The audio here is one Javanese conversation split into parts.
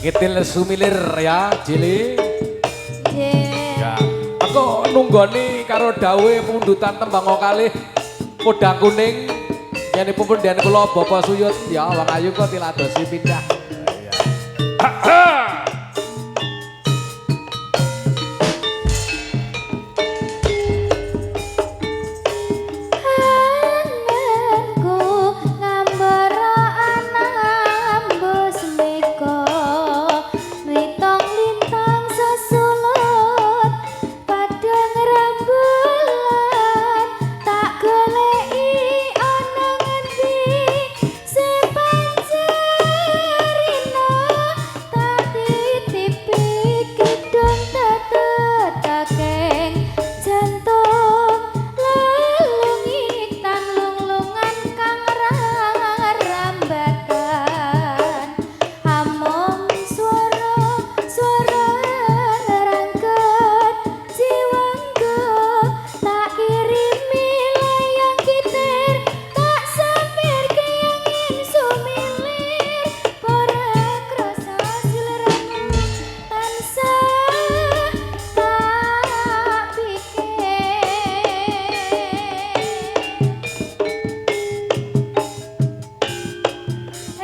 Ngitil sumilir ya, Jili. Nggih. Ya. Aku nunggoni karo dawuhe pundutan tembang kalih podang kuning. Yen pepundhen kula Bapak Suyut ya wong ayu kok diladosi pindah. Iya. Anganku ngambara anambus mega, mitong lintang sesulut padang rembulan, tak goleki ana ngendi sepancerina, tak titipi kidung tetetakeng jantung lelungitan lunglungan kang rambatan, among swara swara rangket jiwangku, tak kirimi layang kitir, tak sampir keyangin sumilir, ora krasa sliramu tansah tak pikir.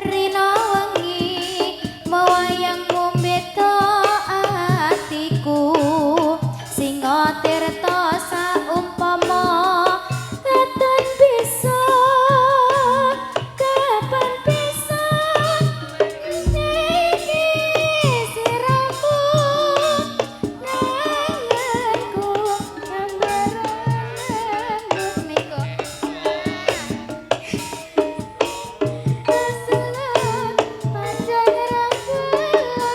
Rina wengi wayangmu beda atiku, singa tirta saumpama katon bisa, kapan bisa niki siramu, nanganku ngambara mega sesulut padang rembulan,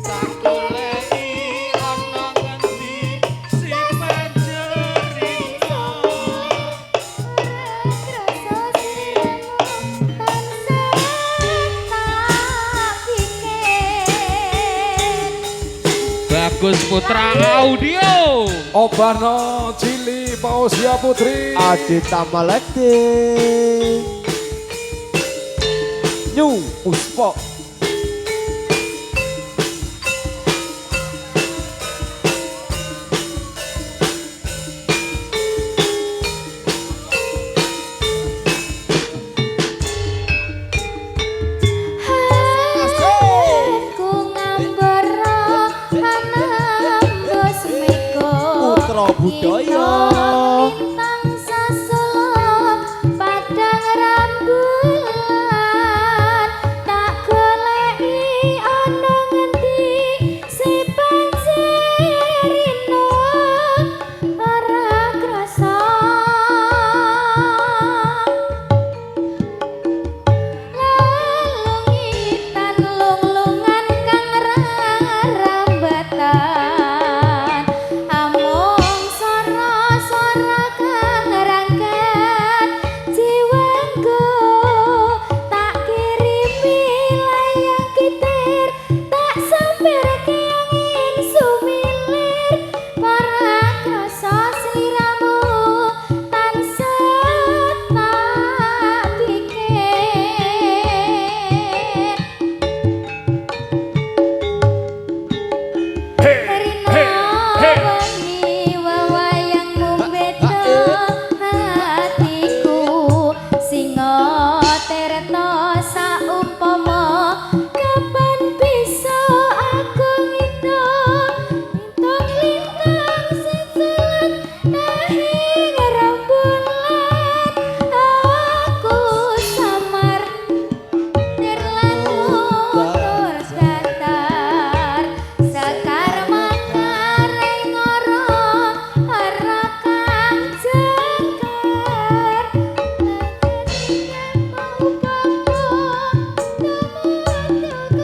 Tak goleki ana ngendi si panjerina. Ora krasa sliramu tansah tak pikir. Bagus Putra Audio. Obano Jili Pausia Putri. Adita Malekti New Puspa. Anganku ngambara anambus mega, Putra Budaya. Lintang sesulap padang rembulan, tak goleki ana ngendi si pancerina, ora krasa lelungitan lunglungan kang rambatan, amung sora-sora kang rangkat jiwaku, tak kirimi layang kitir, tak sampir keyangin sumilir, ora krasa sliramu tansah tak pikir. Rina wengi wewayangmu beda hatiku, singa tirta saumpama kapan bisa aku ngitung lintang lintang sesulut nahing rembulan, aku samar nirlanu tur datar, sekar makar ngoro ora kang jangkar,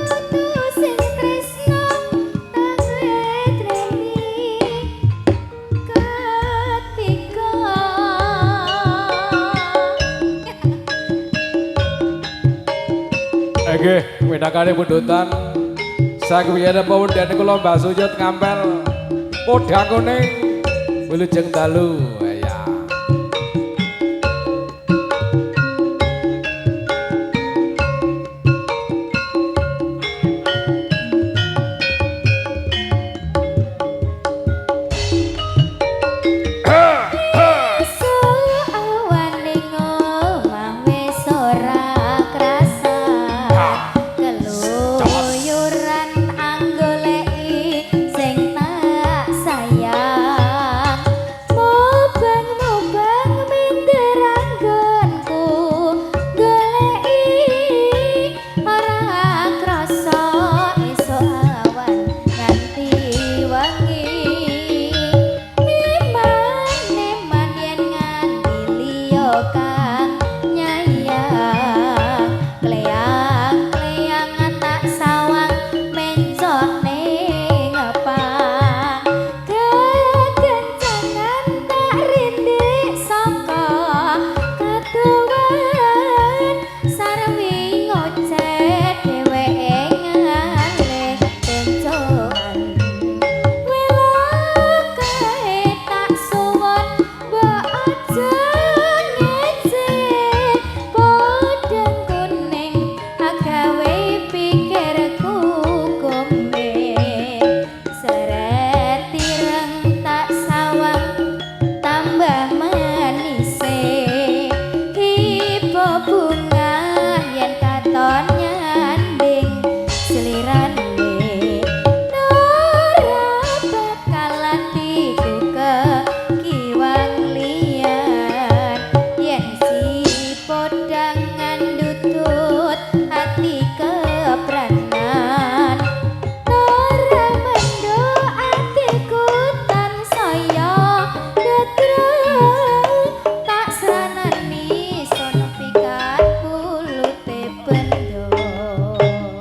kutu sing tresno tangwe ketika. Nggih, winakane pundutan sakwiyane pepundhen kula Mbah Suyut ngampel podang kuning wilujeng dalu. Ya.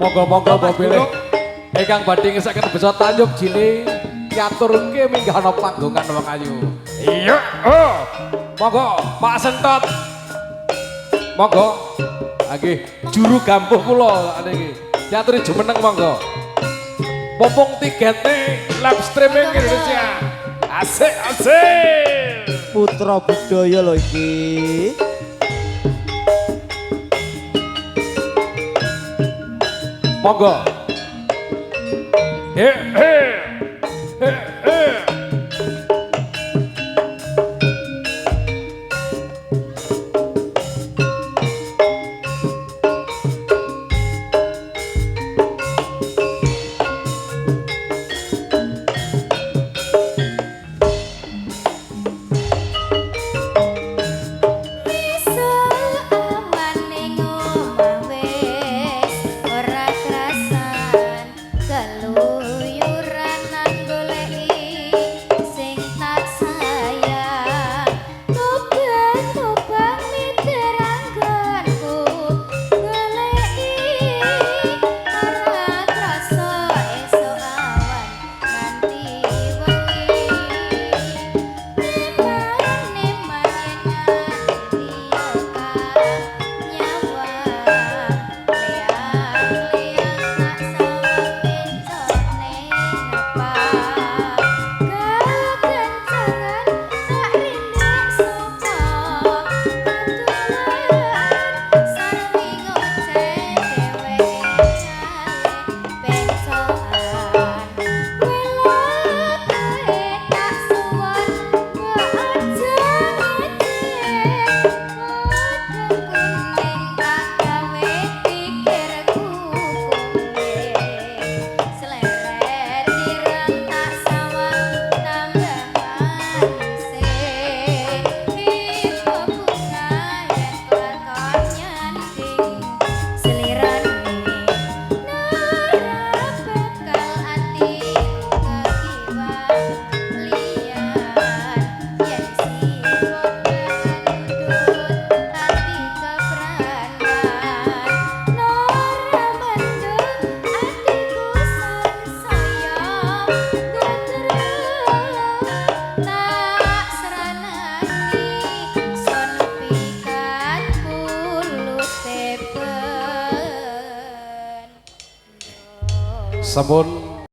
Monggo-monggo mbok bilih ingkang badhe ngesaken besa tanyub jine nyaturke minggah ana panggongan wong ayu. Iya, oh. Monggo Pak Sentot. Monggo. Nggih, juru gampuh kula niki. Diaturi jumeneng monggo. Mumpung tikete live streaming Indonesia. Asik asik. Putra budaya lho iki. Monggo. He he. He he. Sampun